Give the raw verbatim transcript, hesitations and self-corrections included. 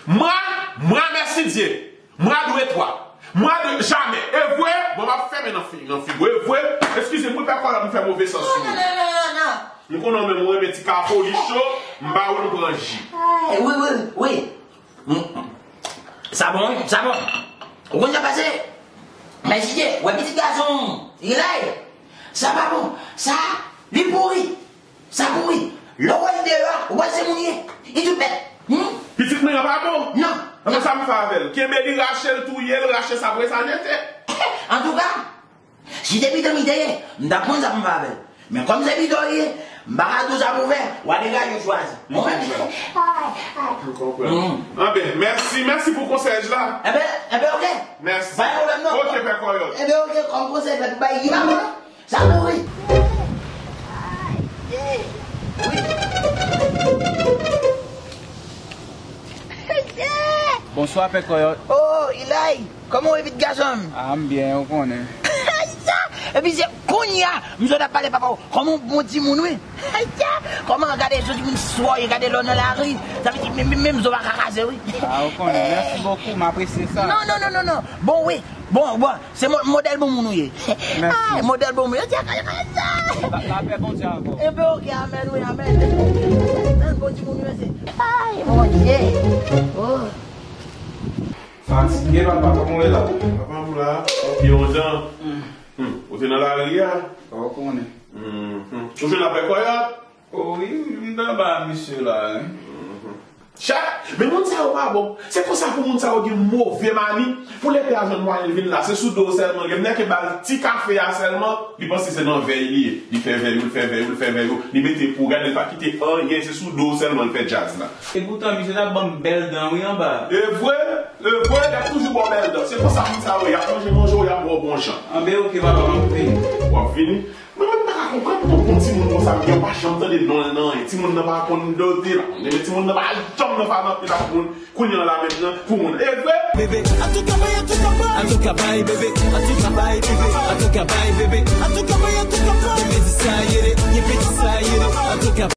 Mwa, mwa, mèsi Dye. Mwa dwe twa. Mwa de jamè. E vre, bon, m ap fèmen nan fi, nan figi w. E vre, eskize m, wi, pè Kòyòt, m fè move sans sou ou. Non, non, non, non, non. M konnen w menm, ou renmen ti kafoli cho, m ba ou l pran ji. Ay, wi, wi, wi. Mm, mm. Sa bon, wi, sa bon. Ou konn sa pase? Mèsi Dye, wè pitit gason, Ilay. Sa pa bon. Sa, li pouri. Sa pouri. Lè w wè l deyò, ou wè se moun ye. Li tout bèt. Hmm? Pitit mwen an pa bon? Non. Anben sa m fè avè l? Kenbe li, rache l, touye l, rache sa, vre sa jete. Antouka, si te bidon li te ye, m t ap konn sa pou m fè avè l. Men kòm se bidon li ye, m pa ka di w sa pou w fè, w a degaje w chwazi. Mwen menm. M konprann. Hmm. Anben, mèsi, mèsi pou konsèy la. Enben, enben, oke. Mèsi. Pa gen pwoblèm non. Oke, pè Kòyòt. Enben, oke, kòm konsèy fèt, bay li la, mwen. Sa mouri. Bonswa, pè Kòyòt. Oh, Ilay! Kòman w ye, pitit gason m? Ah, m byen, ou konnen. Sa! Epi se kounye a, m sot ap pale papa w. Kòman w bon timoun, wi. Sa! Kòman w gade sou timoun swa, w gade lè w nan lari. Sa vle di, menm, menm, menm zo pa ka kase, wi. Ah, ou konnen. Merci beaucoup, m apresye sa. Non, non, non, non, non. Bon, wi. Bon, bon. Se mo- modèl bon moun ou ye. Mèsi. Ay, modèl bon moun. Yo di akay kay sa. Lapè Bondye avè w. Enben, oke, amèn, wi, amèn. Modèl bon timoun ou ye, se. Ay, Bondye. Oh. Fatige, papa, kòman w ye la? Papa, m la. Yo, Jan. Hmm, ou te nan lari a? Ou konnen. Mhm. Ou jwenn apre Kòyòt? O wi, m t anba misye la, wi. Chat! Men moun sa yo pa bon. Se konsa pou moun sa yo gen move mani. Pou lepè a jwenn mwayen l vin la, se sou do w sèlman l gen. M nèke ba l ti kafe a sèlman, li panse se nan vèy li ye. Li fè vèy ou, l fè vèy ou, l fè vèy ou. Li mete pou w gade, l pa kite anyen, se sou do w sèlman l fè djaz la. Epoutan, misye t ap ban m bèl dan, wi, anba. E vre, e vre, y ap toujou ba w bèl dan. Se konsa moun sa yo ye, y ap manje manje w, y ap ba w bon jan. Anben, oke, papa, m ap vini. W ap vini? Mwen menm m pa ka konprann kòman bon timoun konsa m gen, w pa janm tande non l nan anyen. Timoun nan pa konn dote la. Men timoun nan pa janm nan pa nan pil ak moun. Kounye a la menm nan pou moun. E vre? Bebe, atouka bay, atouka bay. Atouka bay, bebe, atouka bay, bebe. Atouka bay, bebe, atouka bay, atouka bay. Bebe, di sa yere, ye peti sa yere. Atouka